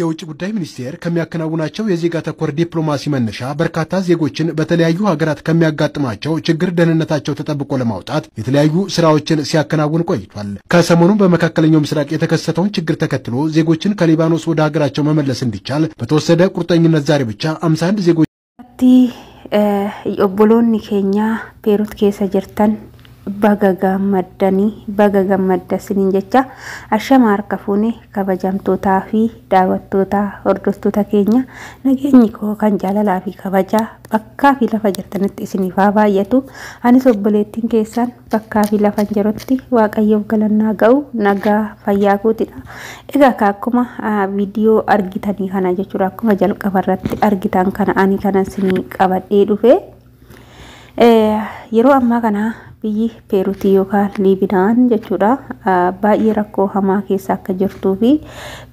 የውጭ ጉዳይ ሚኒስቴር ከሚያከናውናቸው የዜጋ ተኮር ዲፕሎማሲ መነሻ በርካታ ዜጎችን በተለያዩ ሀገራት ከሚያጋጥማቸው ችግር ደህንነታቸው ተጠብቆ ለማውጣት የተለያዩ ስራዎችን ሲያከናውን ቆይቷል። ከሰሞኑ በመካከለኛው ምስራቅ የተከሰተውን ችግር ተከትሎ ዜጎችን ከሊባኖስ ወደ ሀገራቸው መመለስ እንዲቻል በተወሰደ ቁርጠኝነት ዛሬ ብቻ 51 ዜጎች Obboloonni keenya Beerut keessa jirtan, baga gammaddanii, baga gammadda isiniin jecha. Ashama, harka fuune, kabajamtootaa fi daawwattoota, hordoftoota keenya, nageenyi koo kan jaalalaa fi kabajaa bakkaa fi lafa jirtanitti isiniif haa baay'atu. Anis obboleettiin keessan bakkaa fi lafa jirutti Waaqayyoof galannaa ga'u, nagaa fayyaa kootidha. Egaa akkuma viidiyoo argitanii kana jechuudha, akkuma jalqaba irratti argitan kana, ani kana isinii qabadhee dhufe. Yeroo ammaa kana biyyi Peeruutii yookaan Liibinaan jechuudha baay'ee rakkoo hamaa keessa akka jirtuu fi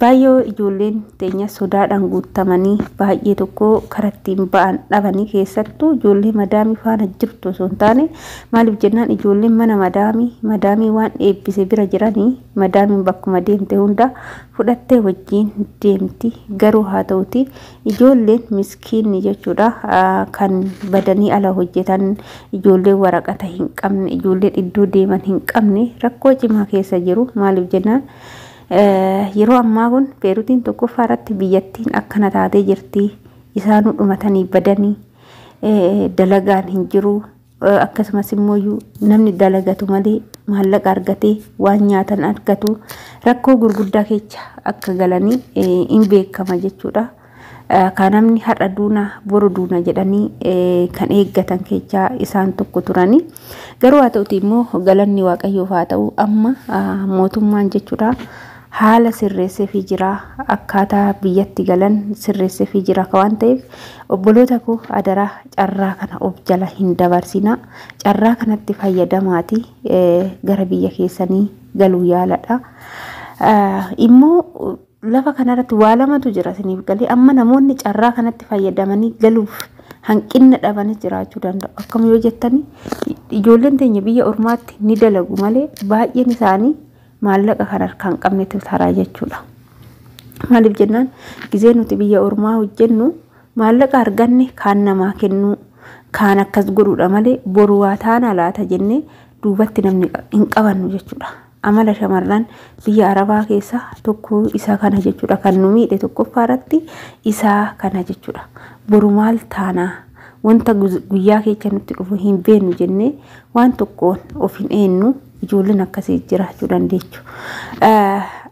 baay'ee ijoolleen teenya sodaadhaan guutamanii baay'ee tokko karaa ittiin ba'an dhabanii, keessattuu ijoollee madaamii faana jirtu osoo hin taane. Maaliif jennaan, ijoolleen mana madaamii waan eebbise bira jiranii, madaamiin bakkuma deemte hunda fudhattee wajjin deemti. Garuu haa ta'uti, ijoolleen miskiinni jechuudha kan badanii ala hojjetan, ijoolleen waraqata hin qabne, ijoolleen iddoo deeman hin qabne, rakkoo cimaa keessa jiru. Maaliif jennaan, yeroo ammaa kun Beeruutiin tokkoffaa irratti biyyattiin akkana taatee jirti, isaanuu dhumatanii badanii, dalagaan hin jiru. Akkasumas immoo namni dalagatu malee maallaqa argatee waan nyaatan argatu, rakkoo gurguddaa keessa akka galanii hin beekama jechuudha. Kan namni har'a duuna boru duuna jedhanii kan eeggatan keessaa isaan tokko turani. Garuu haa ta'uti immoo, galanni Waaqayyoof haa ta'u, amma mootummaan jechuudha haala sirreesseefii jira, akkaataa biyyatti galan sirreesseefii jira waan ta'eef, obboloota koo, adaraa carraa kana of jala hin dabarsina. Carraa kanatti fayyadamaati gara biyya keessanii galuu yaaladha. Immoo lafa kanarratti waa lamatu jira isiniif galee. Amma namoonni carraa kanatti fayyadamanii galuuf hanqina dhabanis jiraachuu danda'u. Akkam yoo jettani, ijoolleen teenya biyya ormaatti ni dalagu malee baay'een isaanii maallaqa kan harkaan qabnetu taraa jechuudha. Maaliif jennaan, gizee nuti biyya ormaa hojjennu maallaqa arganne kaan namaa kennuu, kaan akkas godhuudha malee boru waa taana laata jennee duubatti namni hin qabannu jechuudha. Amala shamarran biyya Arabaa keessa tokko isa kana jechuudha. Kan nu miidhe tokkoffaa irratti isaa kana jechuudha. Boru maal taanaa, wanta guyyaa keessa nutti dhufu hin beeknu jennee waan tokkoon of hin eenyu. Ijoolleen akkasii jiraachuu dandeechu.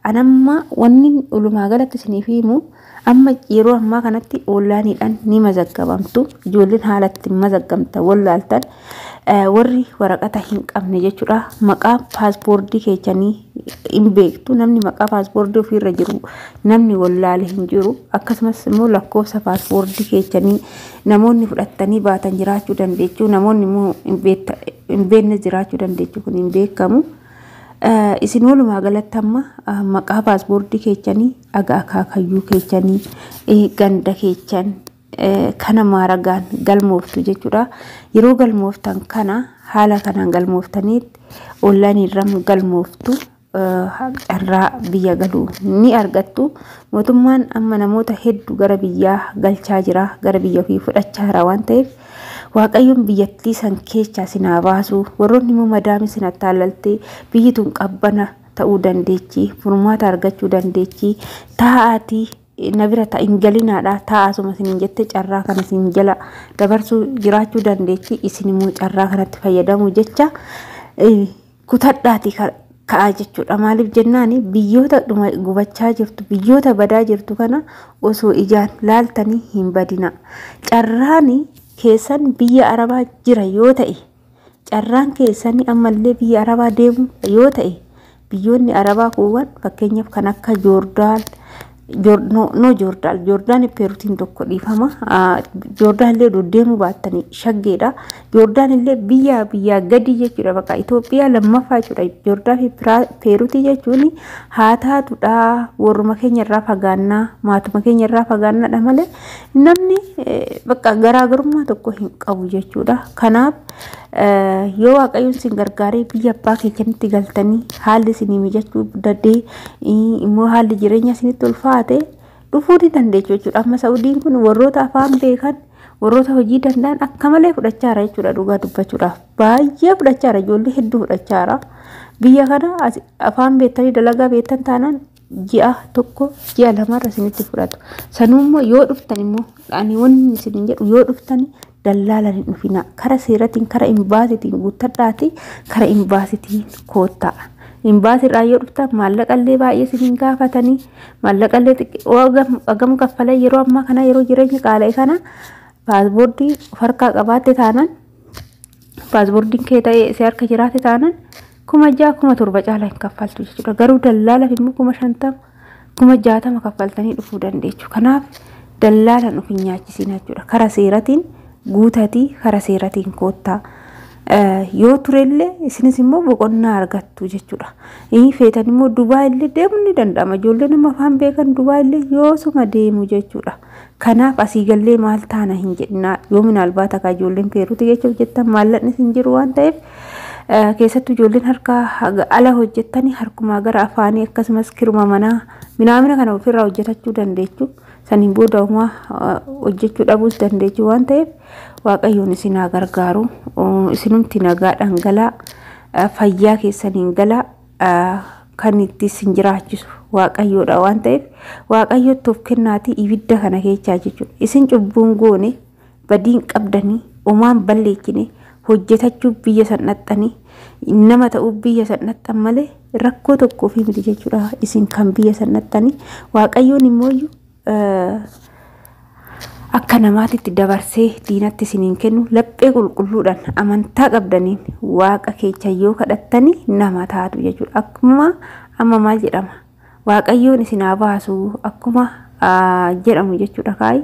Anamma wanni walumaa galatti isiniif himu, amma yeroo ammaa kanatti onlaayiniidhaan ni mazaggabamtu. Ijoolleen haala ittiin mazaggamtan wallaaltan, warri waraqata hin qabne jechuudha, maqaa paaspoortii keessanii hin beektu. Namni maqaa paaspoortii ofiirra jiru namni wallaale hin jiru. Akkasumas immoo lakkoofsa paaspoortii keessanii namoonni fudhattanii baatan jiraachuu dandeechu, namoonni immoo hin beekne jiraachuu dandeechu, kun hin beekamu. Isin walumaa galatti amma maqaa paaspoortii keessanii, aga akaakayyuu keessanii, ganda keessan kana maaragaan galmooftu jechuudha. Yeroo galmooftan kana haala kanaan galmooftanii onlaayinii irra galmooftu, carraa biyya galuu ni argattu. Mootummaan amma namoota hedduu gara biyyaa galchaa jira, gara biyya ofii fudhachaa jira waan ta'eef, Waaqayyoon biyyattii san keessaa isin haa baasu. Warroonni immoo madaami isin attaallaltee biyyi tun qabbana ta'uu dandeechi, furmaata argachuu dandeechi, taa'aatii na bira hin galinaadha, taa'asuma isiniin jette carraa kana isin jala dabarsuu jiraachuu dandeechi. Isin immoo carraa kanatti fayyadamuu jecha kutadhaati ka'aa jechuudha. Maaliif jennaan, biyyoota gubachaa jirtu, biyyoota badaa jirtu kana osoo ijaan laaltanii hin badina. Carraan keessan biyya Arabaa jira yoo ta'e, carraan keessan ammallee biyya Arabaa deemu yoo ta'e, biyyoonni Arabaa kuuwwan fakkeenyaaf kan akka Joordaan, no, Joordaan, Joordaan Peeruutiin tokko, dhiifama. Joordaan illee deemuu baattanii shaggeedha. Joordaan illee biyya biyyaa gadi jechuudha, bakka Itoophiyaa lammaffaa jechuudha. Joordaan fi Peeruutii jechuun haa taatudha, warruma keenya irraa fagaannaa, maatuma keenya irraa fagaannaadha malee namni bakka garaagarummaa tokko hin qabu jechuudha. Kanaaf yoo Waaqayyoon isin gargaaree biyya abbaa keessanitti galtanii haalli isinii mijachuu dadee immoo haalli jireenya isinitti ulfaate, Dhufuu ni dandeechu jechuudha. Amma Saudiin kun warroota afaan beekan, warroota hojii danda'an akka malee fudhachaara jechuudha dhugaa dubbachuudhaaf. Baay'ee fudhachaara, ijoollee hedduu fudhachaara. Biyya kana afaan beektanii dalagaa beektan taanaan ji'a 1 ji'a 2 isinitti fudhatu. Sanuummoo yoo dhuftan immoo ani wanni isin jedhu yoo dhuftan dallaalan hin dhufina. Kara seeratiin kara imbaasitiin guuttadhaati kara imbaasitiin koottaa. Imbaasirraa yoo dhuftan maallaqallee baay'ee isin gaafatanii maallaqallee hagam kaffalee yeroo ammaa kana yeroo jireenya qaala'e kana paaspoortii of harkaa qabaatte taanaan paaspoortiin kee ta'ee si harka jiraate taanaan 6,000 7,000 caalaa hin kaffaltu jechuudha. Garuu dallaalaaf immoo 50,000 60,000 kaffaltanii dhufuu dandeechu. Kanaaf dallaalan of hin nyaachisiin jechuudha. Kara seeratiin guutatii kara seeratiin koottaa. Yoo turellee isinis immoo boqonnaa argattu jechuudha. Feetan immoo Dubaay illee deemuu ni danda'ama. Ijoollee nama afaan beekan Dubaay illee yoosuma deemu jechuudha. Kanaaf asii gallee maal taana hin jedhinaa. Yoo minaalbaata kaa ijoolleen Peeruuti jechuuf jettan maallaqni hin jiru waan ta'eef keessattuu ijoolleen harka ala hojjettanii harkumaa gara afaanii akkasumas kiruma manaa minaamina kana ofirraa hojjetachuu dandeechu. Saniin booda homaa hojjechuu dhabuus dandeechu waan ta'eef Waaqayyoon isin haa gargaaru. Isinumti nagaadhaan galaa, fayyaa keessaniin galaa, kan itti isin jiraachisu Waaqayyoodha waan ta'eef Waaqayyootti of kennaatii ibidda kana keessaa jechuudha. Isin cubbuun goone badiin qabdanii homaan balleechine hojjetachuu biyya san dhaxxanii nama ta'uu biyya san dhaxxan malee rakkoo tokkoof miti jechuudha. Isin kan biyya san dhaxxanii Waaqayyoon immoo akka namaatitti dabarsee diinatti isiniin kennu laphee qulqulluudhaan amantaa qabdaniin Waaqa keessa yoo kadhattanii nama taatu jechuudha. Akkuma amma maal jedhama Waaqayyoon isin haa baasu akkuma jedhamu jechuudha. Kaayi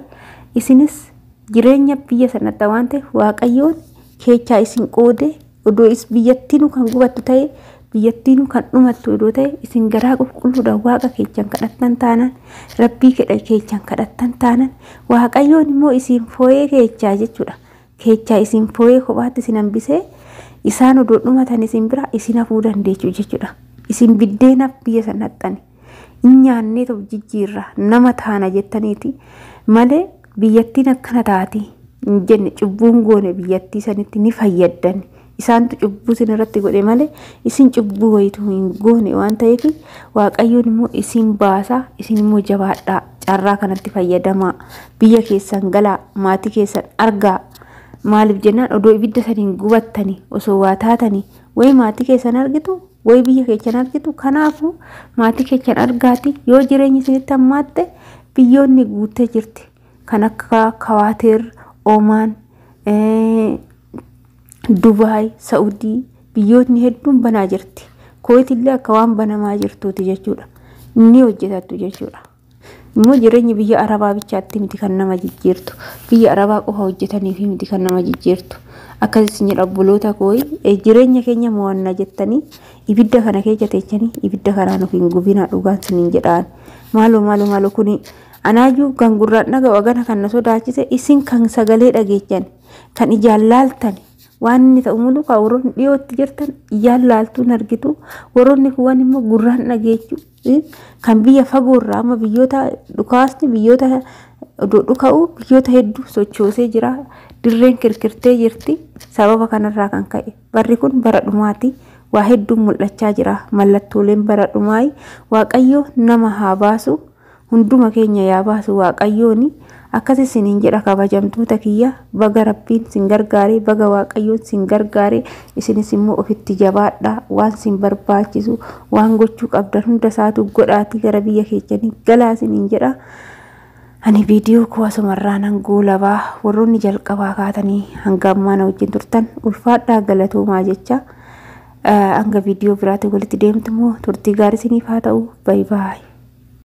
isinis jireenya biyya sanatti waan ta'eef Waaqayyoon keechaa isin qoode odoo biyyattiinuu kan gubattu ta'e biyyattiinuu kan dhumattu odoo ta'e isin garaa qulqulluudhaan Waaqa keechan kadhattan taanaan Rabbii keechan kadhattan taanaan Waaqayyoon immoo isin fooyee keechaa jechuudha. Keechaa isin fooyee kophaatti isin hambisee isaan odoo dhumatan isin bira isin hafuu dandeechu jechuudha. Isin biddeenaaf biyya san dhaxxani. Nyaannee of jijjiirra nama taana jettaniiti malee biyyattiin akkana taati hin jenne cubbuun goone biyyattii sanitti ni fayyaddan. Isaantu cubbuu isin irratti godhe malee isin cubbuu wayituu hin goone waan ta'eef Waaqayyoon immoo isin baasaa, isin immoo jabaadhaa, carraa kanatti fayyadamaa, biyya keessan galaa, maatii keessan argaa. Maaliif jennaan odoo ibidda saniin gubattanii osoo waa taatanii wayi maatii keessan argitu wayi biyya keessan argitu. Kanaafuu maatii keessan argaati yoo jireenyi isinitti hammaatte biyyoonni guuttee jirti kan akka Kawaateer, Oomaan, Dubaay, Saudii biyyoonni hedduun banaa jirti. Kuwait illee akka waan banamaa jirtuuti jechuudha. Ni hojjetattu jechuudha. Immoo jireenyi biyya Arabaa bichaatti miti kan nama jijjiirtu. Biyya Arabaa qofa hojjetaniif miti kan nama jijjiirtu. Akkasis jedha obboloota koo jireenya keenya mo'annaa jettanii ibidda kana keessa teechanii ibidda kanaan of hin gubinaa dhugaan siniin jedhaan. Maaloo maaloo maaloo kuni anaayyuu kan gurraan dhaga'u agana kan na sodaachise isin kan sagalee dhageechan kan ijaan laaltan waan inni ta'u mulu kan warroonni dhiyootti jirtan ijaan laaltuun argitu warroonni kuwwan immoo gurraan dhageechu kan biyya fagoorraa amma biyyoota dhukaasni biyyoota odoo dhuka'u biyyoota hedduu sochoosee jira. Dirreen kirkirtee jirti. Sababa kanarraa kan ka'e barri kun bara dhumaati. Waa hedduun mul'achaa jira. Mallattooleen bara dhumaayi Waaqayyo nama haa baasu. Hunduma keenya yaa baasu Waaqayyooni. Akkas isiniin jedha kabajamtoota kiyya baga Rabbiin sin gargaare baga Waaqayyoon sin gargaare isinis immoo ofitti jabaadhaa waan sin barbaachisu waan gochuu qabdan hunda isaatu godhaatii gara biyya keessanii galaa isiniin jedha. Ani viidiyoo koo asumarraa nan goolabaa warroonni jalqabaa kaatanii hanga ammaa na wajjin turtan ulfaadhaa galatoomaa jecha hanga viidiyoo biraatti walitti deemtu immoo turtii gaarii isiniif haa ta'u. Baay baay.